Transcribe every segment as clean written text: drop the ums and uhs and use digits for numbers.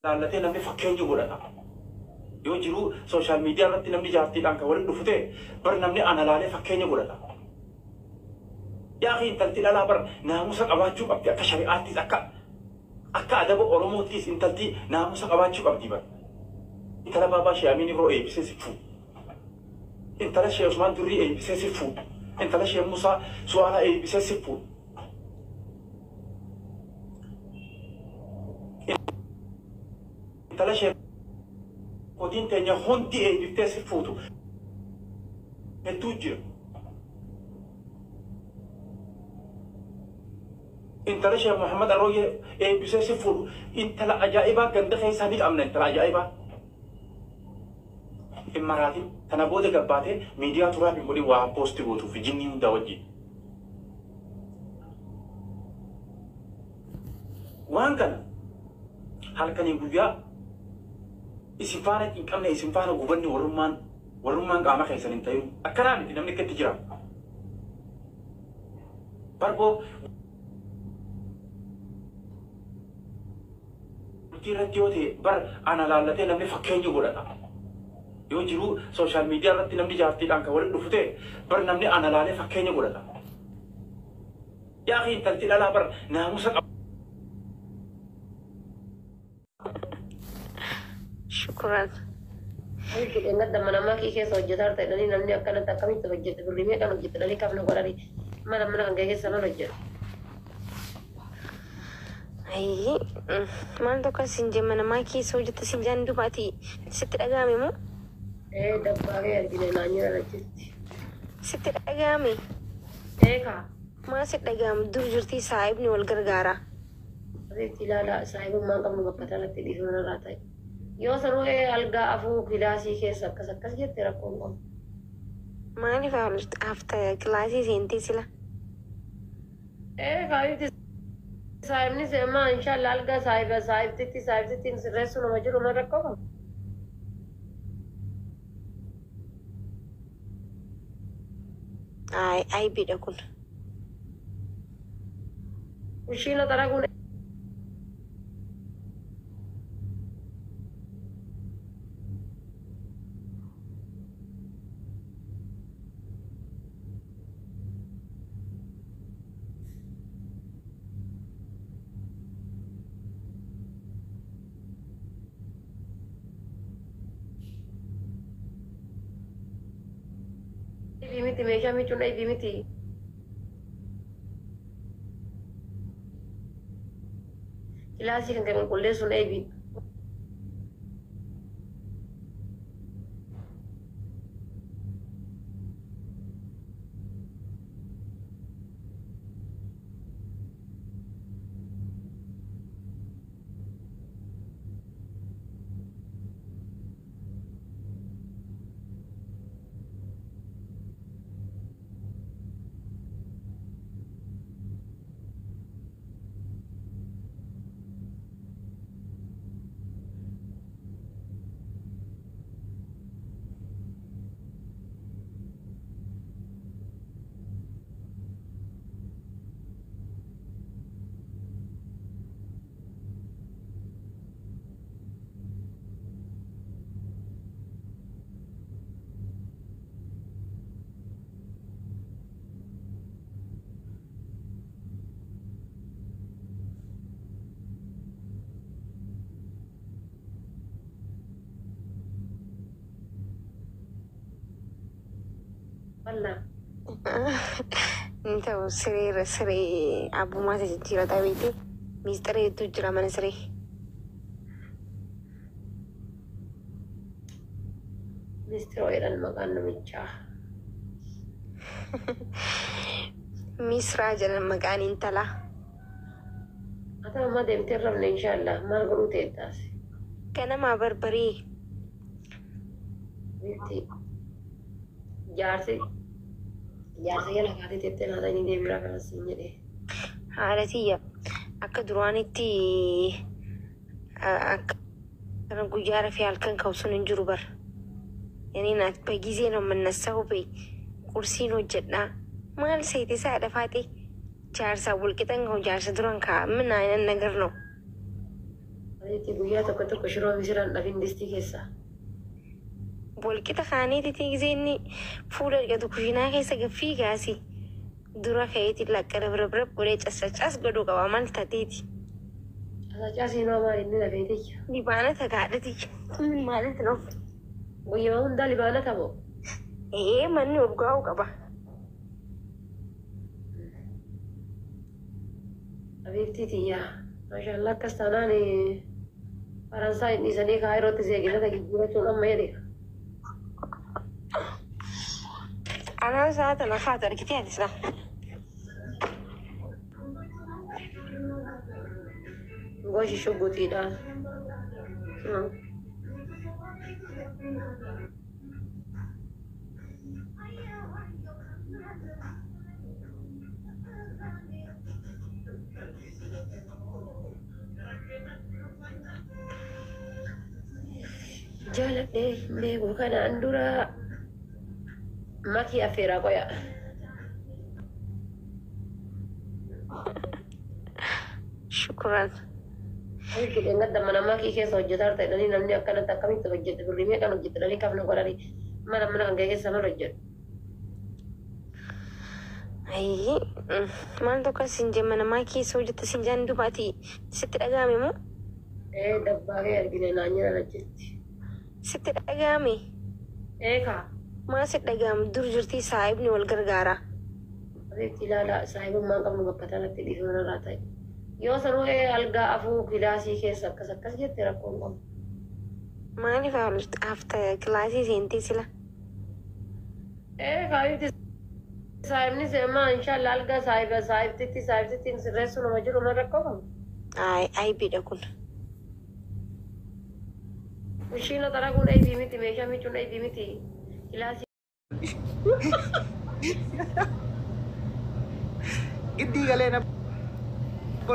Laallatee namni fakkeenya godhata. Yoo jiruu social media irratti namni jaartiidhaan kan walitti dhufu ta'e bar namni ana laalee fakkeenya godhata. Yaa akhi, intalti dhalaa bar naamusa qabaachuu qabdi, akka shari'aattis akka adaba Oromoottis intalti naamusa qabaachuu qabdi bar. Intala baabaa Shee Amiin Ibroo eeybisee si fuudhu. Intala Shee Usmaan Durrii eeybisee si fuudhu. Intala Shee Musaa Su'aalaa eeybisee si fuudhu. Intala sheekotiin teenya hundi eeybiftee si fuutu hedduu jira. Intala Sheekh Muhammad Arrooyyee eebbisee si fuudhu, intala ajaa'ibaa ganda keessaa ni qabna, intala ajaa'ibaa. Hin maraatin, tana booda gabbaatee miidiyaa turaaf hin godhin, waa poosti gootuuf jinnii hundaa wajjin. Waan kana halkanii guyyaa isin faana cinqamne, isin faana gubanne, warrummaan qaama keessan hin ta'inu. Akkanaa miti namni akkatti jira. Barboo bultii irratti yoo ta'e bar ana laallatee namni fakkeenya godhata. Yoo jiruu social media irratti namni jaartiidhaan kan walitti dhufu ta'e bar namni ana laalee fakkeenya godhata. Yaa akhi, intalti dhalaa bar naamusa Shukran. Hojii dheengadda mana makii keessa hojjetaa jirta jedhanii, namni akkanatti akkamitti hojjete, birrii meeqan hojjete jedhanii kafna godhanii, mana kan kee keessa mana hojjetu. Ayii, maal tokko sin jee, mana maa keessa hojjetta sin jaan, duuba ati sitti dhaga'ame moo? Ee, dabbaaree argine naan jedhan achitti. Sitti dhaga'ame? Ee kaa. Maa sitti dhaga'ame? Dur jirtii saahibni wal gargaara. Asitti ilaala, saahibummaan qabnu bakka tanatti dhiifama narraa ta'e. Yoo sanuu ee algaa afuu kilaasii keessa akkas akkas jette, rakkoo hin qabu. Maaliif hafta kilaasii seentee sila? Ee kaayuti, saahibni seemaa inshallah algaa saahiba saahibtitti saahibtittiin sirreessuu nama jiru ma rakkoo qaba. Ay, aybiidha kun. Kushiina xaraguun aybii miti, meeshaa miicuun aybii miti. Kilaasii kan kee qulqulleessuun aybii. Wallaa. Inni ta'u sireerra siree abbummaa isa jijjiirataa beekte, miistira hedduu jira mana siree. Mistiroo jedhan maqaan namichaa. Misraa jedhan maqaan intalaa. Ati amma deemtee rafne inshallah, maal godhuu teettaas? Ganamaa barbarii. Bifti jaarsi jaarsa jala kaatee teettee naata inni deemee rafaa siin jedhee. Haadha tiyya, akka duraanitti akka guyyaa rafee halkan ka'u sun hin jiru bar. Yani naat በጊዜ ነው የምነሳው በይ፣ ቁርሲን hojjedha. Maal seete isaa haadha faate, jaarsa walqixan ka'u, jaarsa duran ka'a, ምን አይነት ነገር ነው? Ariitti guyyaa tokko tokko shiroo misiraan dhabin distii keessa. Walqixa kaaniititti gisee inni fuula dhiqatu kushiinaa keessa gaffii gaasi. Dura ka'eeti laqqara bira godhee casacas godhuu qaba maal tateeti. Casacaasii noo maal inni lafeetiyya. Libaana tagaadhati. Maalitti noof? Guyyaa hundaa libaana tabo. Ee, manni urgaa'uu qaba. Abiibtii tiyyaa. Maashaallah, akkas taanaan Faransaay dhiisanii Kaayirootti zeeginata jijjiirachuun amma jedhe. Anaan sa'a tana kaatu argitee atis laa. Goshi shugguxiidha. Jaaladhee hin beeku kanaan dura makii affeeraa qoya. Shukuran. Hojii gadda mana makii keessa hojjetaa ta'edhanii namni akkanatti akkamitti hojjete, birrii meeqaan hojjetedhanii kafna godhanii mana kan keessa mana hojjedhu. Ayyi, maal tokko sin jee, mana maa keessa hojjetta sin jaan dubaati sitti dhaga'ame moo? Ee, dabbaa kee argine naan jedhan achitti. Sitti dhaga'ame? Ee kaa. Maa sitti dhaga'ame? Dur jirtii saahibni wal gargaara. Abiibti ilaalaa, saahibummaan qabnu bakka tanatti dhiifama narraa ta'e. Yoo sanuu algaa afuu kilaasii keessa akkas akkas jette rakkoo hin qabu. Maaliif hafta kilaasii seentee sila? Ee kaayibti, saahibni seemaa inshaallah algaa saahiba saahibtitti sirreessu nama jiru ma rakkoo qabu. Ay, aybiidha kun. Ishiin xaraguun aybii miti, meeshaa miicuun aybii miti. Kilaasii Giddii galee na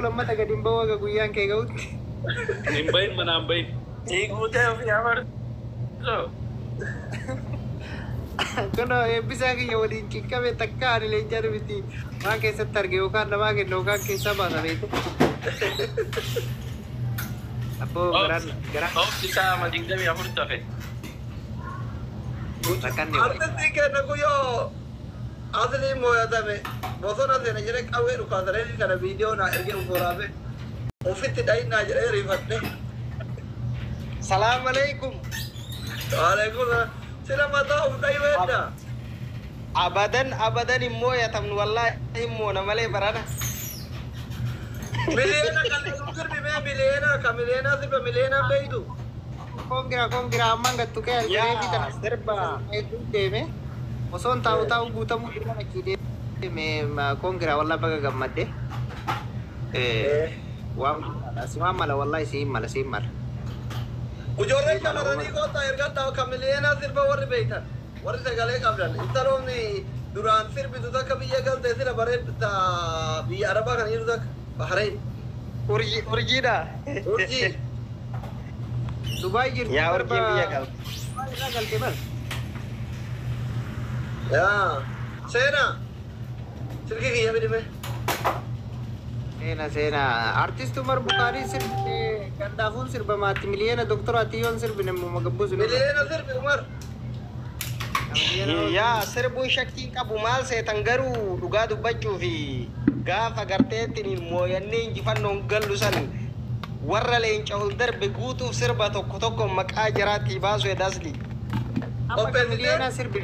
lammata gadi hin bahu haga guyyaan kee ga'utti. Hin bahin, manaan bahin. Guutee ofii afarsoo. Kun eebbisaa kiyya waliin cinqame takka ani leencaan miti waan keessatti arge yookaan namaa kenna yookaan keessaa baasa beekte. Abboo, garaan garaan Obsi isaa ama 24 tafe. Rakkanne wayi. Artistiin keenya guyyoo asliin mooyatame bosona seena jedhee qawwee dhukaasanii kana viidiyoo naa erge ufuraabe ofitti dhahinnaa jedhee rifadhe. Salaam alaikum. Waalaikum salaam. Sila mataa of dhahi weedda. Abadan abadan hin mooyatamnu, wallaahi hin moona malee barana. Miliyoona kan sirbi mee, miliyoona ka miliyoona sirba, miliyoona beeytu. Congra, congra, amman gattu kee argee fi tana sirba hedduu deeme osoo hin taa'u taa'u guutamuu dura achii deeme. Congra, wallaahi baga gammadde. Waan simaan mala, wallaahi siin mala, siin mala. Ijoolleen shamarranii koottaa ergadhaa ka miliyoona sirba warri beeytan warri sagalee qabdan, intaloonni duraan sirbitu takka biyya galtee sila bareed biyya arabaa kan jiru takka Bahrain. Urjii, urjiidha. Urjii. Dubaay jirti. Yaa urjiin biyya galte. Dubaay irraa galte bar. Yaa seenaa silkii kiyya fidime. Seena, seena, artist Umar Bukaarii sirbine gandaafuun sirbamaatti miliyoona doktoraatti yoon sirbine immoo magabbuu. Miliyoona sirbi Umar. Yaa, sirbuun shakkii qabu maal seetan, garuu dhugaa dubbachuu fi gaafa garteettiin mooyannee injifannoon gallu san warra leenca ol darbe guutuuf sirba tokko tokko maqaa jaraatii baasu edasli. Miliyoona sirbi.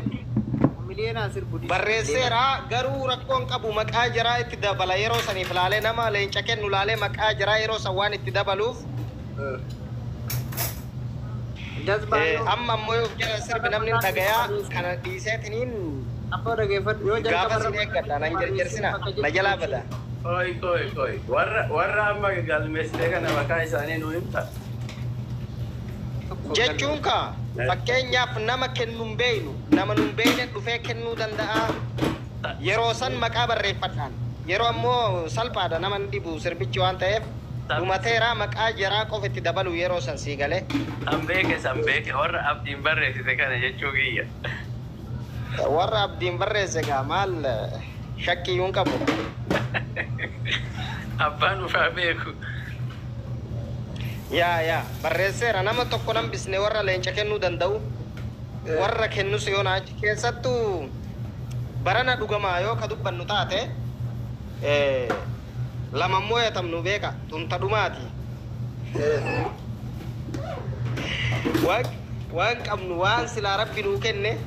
Miliyoona sirbu. Barreesseera, garuu rakkoon qabu maqaa jaraa itti dabala yeroo saniif laalee nama leenca kennu laalee maqaa jaraa yeroo san waan itti dabaluuf. Amma ammoo yoo jala sirbi namni dhagayaa kana dhiiseetiniin Abboo, dhageeffadhu yoo gaafa sin eeggadha nan jarjarsina na jalaa bada. Koi koi koi. Warra amma galmeessitee kana maqaa isaanii nu himta. Jechuun ka fakkeenyaaf nama kennu hin beeynu, nama nu hin beeyne dhufee kennuu danda'a. Yeroo san maqaa barreeffadhaan. Yeroo ammoo salphaadha, nama hin dhibu sirbichi waan ta'eef dhumateera, maqaa jaraa qofa itti dabalu yeroo san sii galee. San beeke, san beeke, warra abdiin barreessite kana jechuu kiyya. Warra abdiin barreesse gaa maal shakkiyyuun qabu. Abbaan ufaa beeku. Yaa yaa, barreesseera. Nama tokko nan bisne warra leenca kennuu danda'u. Warra kennus yoo na achi keessattuu barana dhugamaa yoo ka dubbannu taate, lama immoo yatamnu beeka tunta dhumaati. Waan qabnu, waan silaa Rabbi nuu kenne,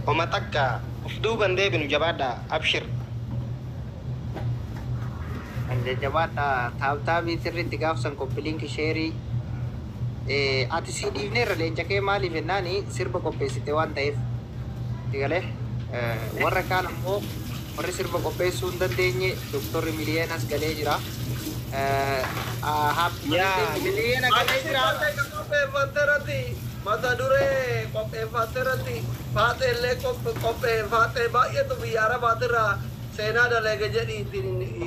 homa takka of duuban deebinu. Jabaadha, abshir. Kan jajjabaadha, tap tapii sirriitti gaafsan, copy link, share. Ati si dhiifneerra leenca kee, maaliif jennaani sirba qopheessite waan ta'eef. Galee warra kaan ammoo warri sirba qopheessuu hin dandeenye, doktorri miliyeenas galee jira. Yaa, miliyeena galee jira. Qopheeffatteerratti, mata duree qopheeffatteerratti, faaxeellee qophee, baay'eetu biyya arabaatirraa seenaa dalaga jedhii,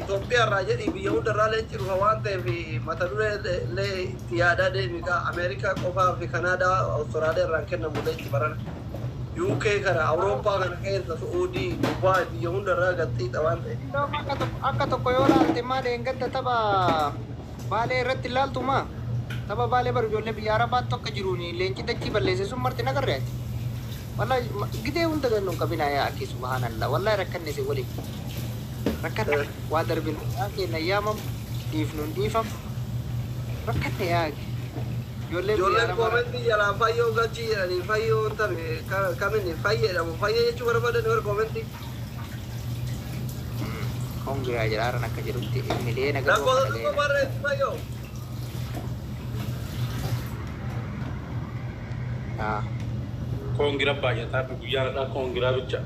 Itoophiyaarraa jedhii, biyya hundarraa leenci dhufa waan ta'eef mata duree illee itti yaadaa deemi kaa. Ameerikaa qofaa fi Kanaadaa, Awustiraaliyaa irraan kennamu leenci barana. UK kana, Awurooppaa kana keessa, Su'uudii, Dubaay, biyya hundarraa gaxiixa waan ta'eef. Akka tokko yoo laalte, maal, eengadda tapha Baalee irratti ilaaltu maa, tapha Baalee baru ijoollee biyya arabaatti akka jiruun leenci dachii balleesse sun marti nagarre ati. Wallahi gidee hunda gannu hin qabina. Yaa akki, subhaanallah, wallahi rakkanne si waliin. Rakkanne waa darbinu yaa keenya yaamamu dhiifnu hin dhiifamu, rakkanne yaa akki. Ijoollee biyya Ijoolleen arabaa. Koomentii jalaa fayyoo galchii jedhanii, fayyoo tabe kaminni fayyadamu, fayyee jechuu barbaadan warra koomentii. Kongiraa jedhaaran akka jedhutti miliyeena garuu Lakkoofsa akka tokko dhaga'eera. Barreessi fayyoo. Koongira baay'ataa fi guyyaa har'aa koongiraa bicha.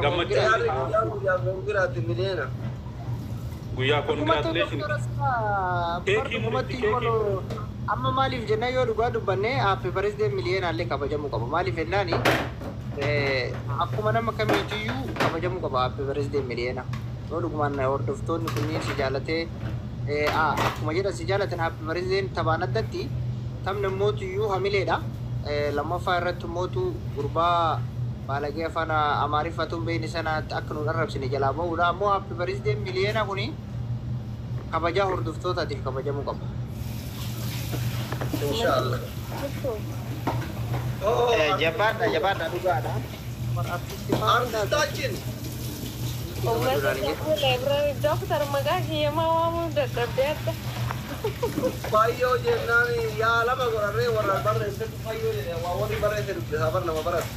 Gammachuu. Yaarri guyyaa guyyaa koongiraatti miliyeena. Guyyaa Dhugumattuu congratulation. doktora silaa Keekii dhugumatti muritti keekii. Amma maaliif jennaan, yoo dhugaa dubbanne, happy birthday miliyeenaallee kabajamuu qaba. Maaliif jennaani, akkuma nama kamiitiyyuu kabajamuu qaba happy birthday miliyeena. Yoo dhugumaan hordoftoonni kunniin si jaalatee, akkuma jedhan si jaalatan, happy birthday taphaan addatti taphni mootiyyuu hamileedha. Lammaffaa irratti mootu gurbaa baalagee afaan Amaariffatuun beekni sana akka nuun arrabsine jalaa bahuudha. Ammoo happy birthday miliyeena kuni kabajaa hordoftootaatiif kabajamuu qaba. Inshallah. Oh, Jabaadha, jabaadha, dhugaadha. Artistaachin. Uummata library, doctor, maqaa kiyyamaa waamuu dadhabdee adda. Fayyoo jennaan yaa lama godharree warra barreessetu fayyoo jedhe, waa warri barreesse dubbisaa bar nama baratu.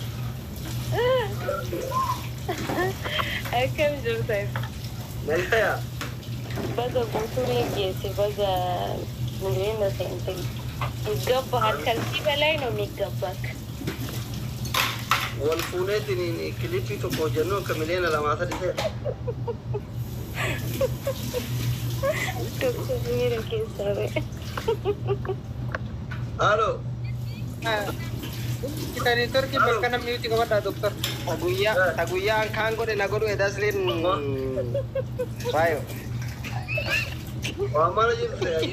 Akkam jirtan? Nagaya. Baga guutuu geesse, baga miliyoona seente. ይገባሃል። ከዚህ በላይ ነው የሚገባክ። Wal fuuneetiin kilipii tokko hojjennu akka miliyoona 2 3 ta'e. Doktor miira keessaa ba'e. Halo. Kitanii torki bakka namni nuti qabadhaa, doktor. Ta guyyaa ta guyyaan kaan godhe na godhu edasliin faayo. Waan mana jirtu ta'e.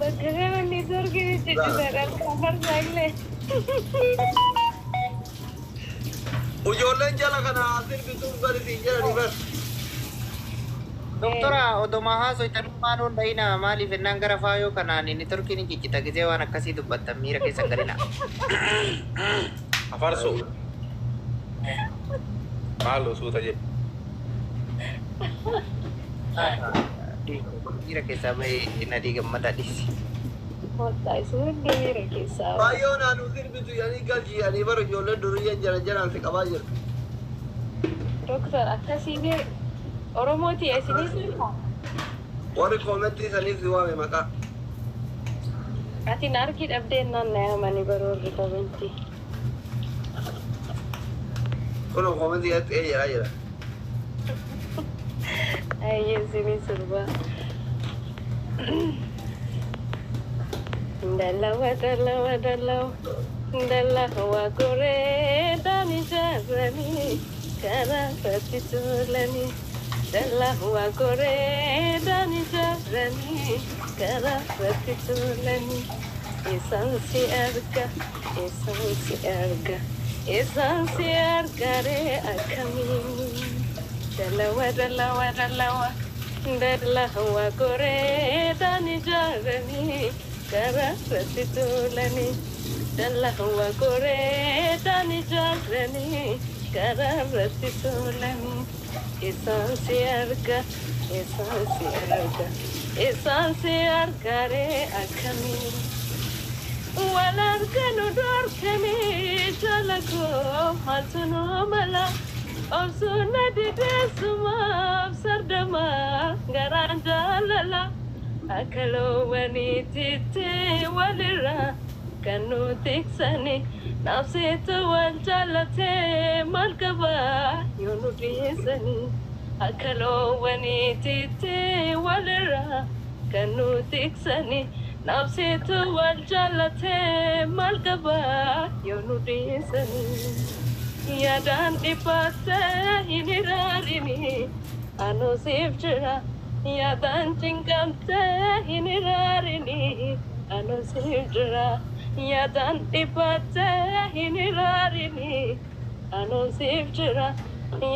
Bakka kana neetworkiin itti citaadha. Farsaa. Ijoolleen jala kana sirbituun gadi siin jedhanii bar. Doktora, odoma haasoitanuu maanuun dhayina, maaliif jennaan gara faayoo kanaan inni torkiin hin ciccita gisee waan akkasii dubbattan miira keessan galina. Afarsoo. Maaloo, suuta jedhe. Miira keessaa bahee nadii gammadaa dhiisi. Wallaahi isin hundi miira keessaa ba'e. Fayyoo naannoo sirbitu jedhanii galchi jedhanii bar, ijoolleen duriyyeen jala jalaan si qabaa jirtu. Doktor, akkasii Oromooti isinii sirba. Warri koomentii saniif si waame maqaa. Ati na argi dhabdee naan na yaamanii baroo warri komentii. Kun koomentii irratti ee jedhaa jira. Ayyee, isinii sirba. Dalawa dalawa dalawa dalawa goree dani jaaranii karaa irratti tuulanii. Dalawa goree dani jaaranii karaa irratti tuulanii. Isaan si arga, isaan si arga, isaan si argaree akkamiin. Dalawa dalawa dalawa. Dallaa goreedhaan ijaaranii karaa irratti tuulanii. Dallaa goreedhaan ijaaranii karaa irratti tuulanii. Isaan si arga, isaan si arga, isaan si argaree akkamii. Wal arganu dhorkanii jala koo maaltu nu mala. Obsuun dideessumaaf sardamaa garaan jaalala. Akka loowwaniititti walirraa kan nu tiksani. Nafsitu wal jaalatee maal qabaa yoo nu dhiisanii. Akka loowwaniititti walirraa kan nu tiksani. Nafsitu wal jaalatee maal qabaa yoo nu dhiisanii. Yaadaan dhiphattee hin iraarini anuu siif jira. Yaadaan cinqamtee hin iraarini anuu siif jira. Yaadaan dhiphattee hin iraarini anuu siif jira.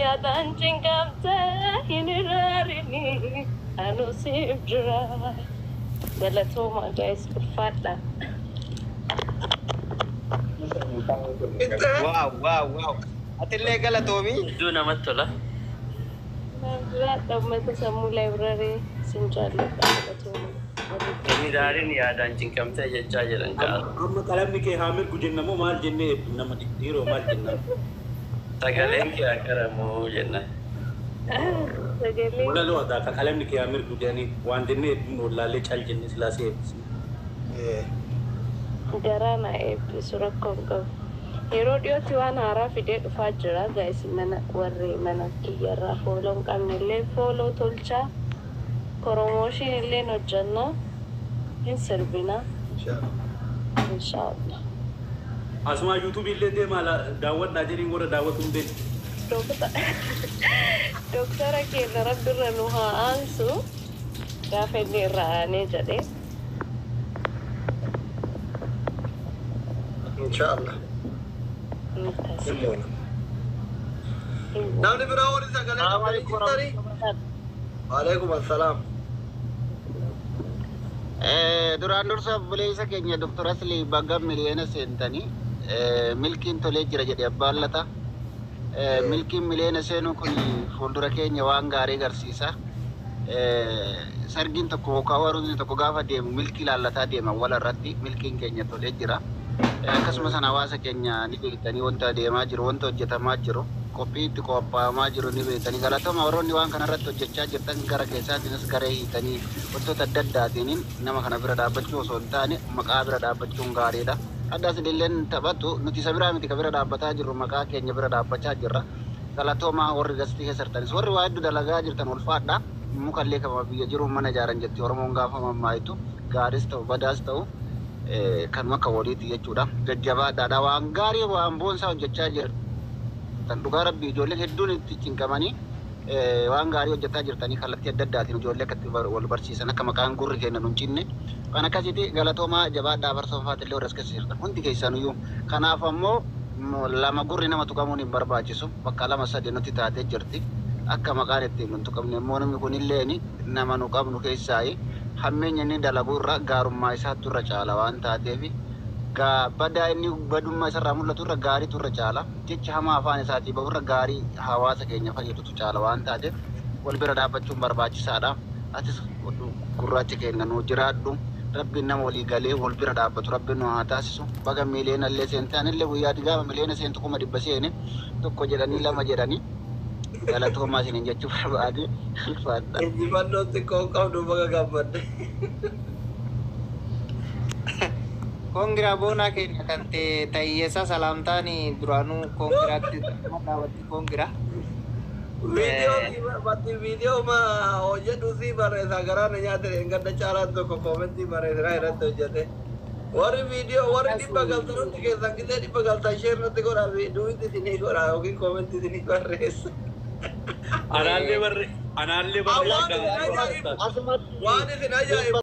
Yaadaan cinqamtee hin iraarini anuu siif jira. Galatooma guys, ulfaadha. Wow, wow, wow. Atillee galatoomii. Hedduu namatti tola. Jiraadha uummata sammuu laayibraarii sin jaalladha galatooma. Inni daariin yaadaan cinqamtee jechaa jedhan kaa'u. Amma qalamni kee haa mirgu jenna moo maal jennee nama dhiiroo maal jenna? Sagaleen kee haa qaramuu jenna. Sagalee. Walaloo aadaa ka qalamni kee haa mirgu jedhanii waan jennee hedduun wallaallee cal jennee silaasee eebbisne. Garaa na eebbisu rakkoo hin qabu. Yeroo dhiyootti waan haaraa fidee dhufaa jira. Guys mana warri mana kiyyarraa follow hin qabne illee follow tolchaa. Promotion illee hojjanna. Hin sirbina. Inshaallah. Asuma YouTube illee deemaa daawwadhaa jedhiin warra daawwatu hin beeku. Doktara keenya rabbirra nu haa aansu gaafa inni irra aanee jedhee. Inshallah. Namni biraa warri sagalee qabdanii jirtanii? Waalaikum assalaam. Duraan dursa obboleessa keenya Dr. Aslii baga miliyoona seentanii milkiin tolee jira jedhe abbaan lata. Milkiin miliyoona seenuu kun fuuldura keenya waan gaarii agarsiisa. Sargiin tokko yookaan warri tokko gaafa deemu milkii ilaallataa deema wal irratti milkiin keenya tolee jira. Akkasumas hawaasa keenya ni beektanii wanta deemaa jiru, wanta hojjetamaa jiru, qophii itti qophaa'amaa jiru ni beektanii. Galatoma warroonni waan kanarratti hojjechaa jirtan gara keessaatiinis garee hiitanii wantoota adda addaatiin nama kana bira dhaabbachuu osoo hin taane maqaa bira dhaabbachuun gaariidha. Addaas illeen taphatu nuti isa biraa miti ka bira dhaabbataa jirru maqaa keenya bira dhaabbachaa jirra. Galatoma warri gastii keessa jirtanis warri waa hedduu dalagaa jirtan ulfaadha. Mukallee kama biyya jiru mana ijaaran jetti Oromoon gaafa mammaayitu gaaris ta'u badaas ta'u kan akka waliitti jechuudha. Jajjabaadhaadha waan gaarii waan boonsaa hojjechaa jirtan dhugaa rabbii ijoolleen hedduun itti cinqamanii waan gaarii hojjetaa jirtanii kallattii adda addaatiin ijoollee akka itti wal barsiisan akka maqaan gurri keenya nu hin cinne waan akkasiiti galatoomaa jabaadhaa barsoofaatillee warra as keessa jirtan hundi keessanuyyuu. Kanaaf ammoo lama gurri nama tuqamuun hin barbaachisu bakka lama sadi nutti taatee jirti. Akka maqaan ittiin nu tuqamne immoo namni kunilleen nama nu qabnu keessaayi hammeenya inni dalagu irra gaarummaa isaatu irra caala waan taateef badaa inni badummaa isarraa mul'atu irra gaariitu irra caala jecha hamaa afaan isaatii bahu irra gaarii hawaasa keenya fayyadutu caala waan taateef wal bira dhaabbachuun barbaachisaadha. Atis gurraacha keenya nu jiraadhu. Rabbiin nama walii galee wal bira dhaabbatu rabbiin nu haa taasisu. Baga miliyoona illee seentaan illee guyyaatti gaafa miliyoona seentu 100,000 seene tokko jedhanii lama jedhanii galatoomaa isiniin jechuu barbaade ulfaadha. Injifannoo xiqqoo qabdu baga gammadde. Kongira boonaa keenya kan ta'e Tayyeessaa Salaamtaan duraanuu kongiraatti dhaabatti kongira. Viidiyoo ma hojjedhu si barreessa garaa na nyaate gadda caalaan tokko koomentii barreessaa irratti hojjete. Warri viidiyoo warri dhibba galtan hundi keessan gisee dhibba galtan ishee irratti godha duwwitti isinii godha yookiin koomentii isinii barreessa. Anaallee barre Waan isin ajaa'ibu.